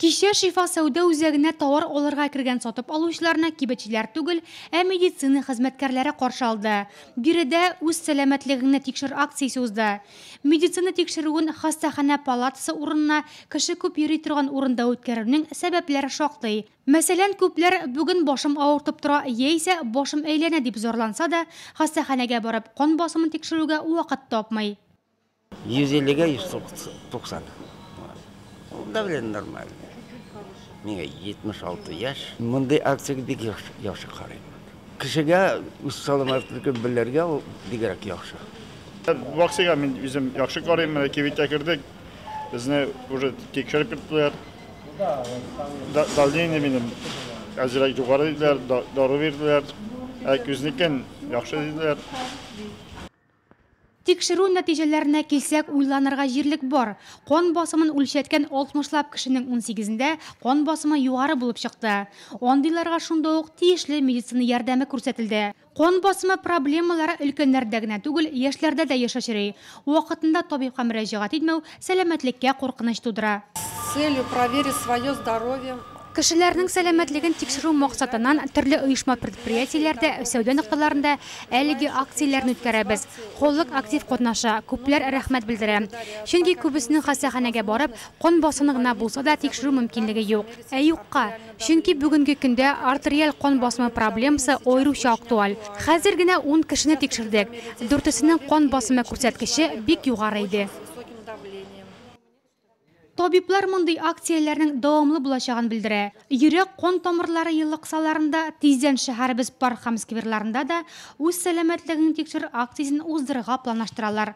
Кичә Шифа сәүдә үзәгенә товар алырга кергән сатып алучыларны кибетчеләр түгел, ә медицина хезмәткәрләре каршы алды. Биредә үз сәламәтлегеңне тикшер акциясе узды. Медицина тикшерүен хастаханә палатасы урынына кеше күп йөри торган урында үткәрүнең сәбәпләре шактый. Мәсәлән, күпләр бүген башым авыртып тора яисә башым әйләнә дип зарланса да, хастаханәгә барып кан басымын тикшерүгә вакыт тапмый. 150-гә 190. Давление нормально. Миңа 76 яшь. Мондый акциягә бик яхшы карыйм. Кешегә үз сәламәтлеген белергә ул бигрәк яхшы. Бу акциягә мин үзем яхшы карыйм. Менә кибеткә кердек. Безне уже тикшереп керттеләр. Давление минем әзрәк югары диделәр, дару бирделәр. Ә күзнекен яхшы диделәр. Тикшерү нәтиҗәләренә килсәк, уйланырга җирлек бар. Кан басымын үлчәткән 60лап кешенең 18-ендә кан басымы югары булып чыкты. Андыйларга шунда ук тиешле медицина ярдәме күрсәтелде. Кан басымы проблемалары өлкәннәрдә генә түгел, яшьләрдә дә еш очрый. Вакытында табибка мөрәҗәгать итмәү сәламәтлеккә куркыныч тудыра. С целью проверить свое здоровье. Кешеләрнең сәламәтлеген тикшерү максатыннан төрле оешма предприятиеләрдә, сәүдә нокталарында әлеге акцияләрне үткәрәбез. Халык актив катнаша, күпләр рәхмәт белдерә. Чөнки күбесенең хастаханәгә барып, кан басымын гына булса да тикшерү мөмкинлеге юк. Ә юкка. Чөнки бүгенге көндә артериаль кан басымы проблемасы аеруча актуаль. Хәзер генә 10 кешене тикшердек. Дүртесенең кан басымы күрсәткече бик югары иде. Табиблар мондый акцияләрнең дәвамлы булачагын белдерә. Йөрәк кан тамырлары елы кысаларында тиздән шәһәребез парк һәм скверларында да үз сәламәтлегеңне тикшер акциясен уздырырга планлаштыралар.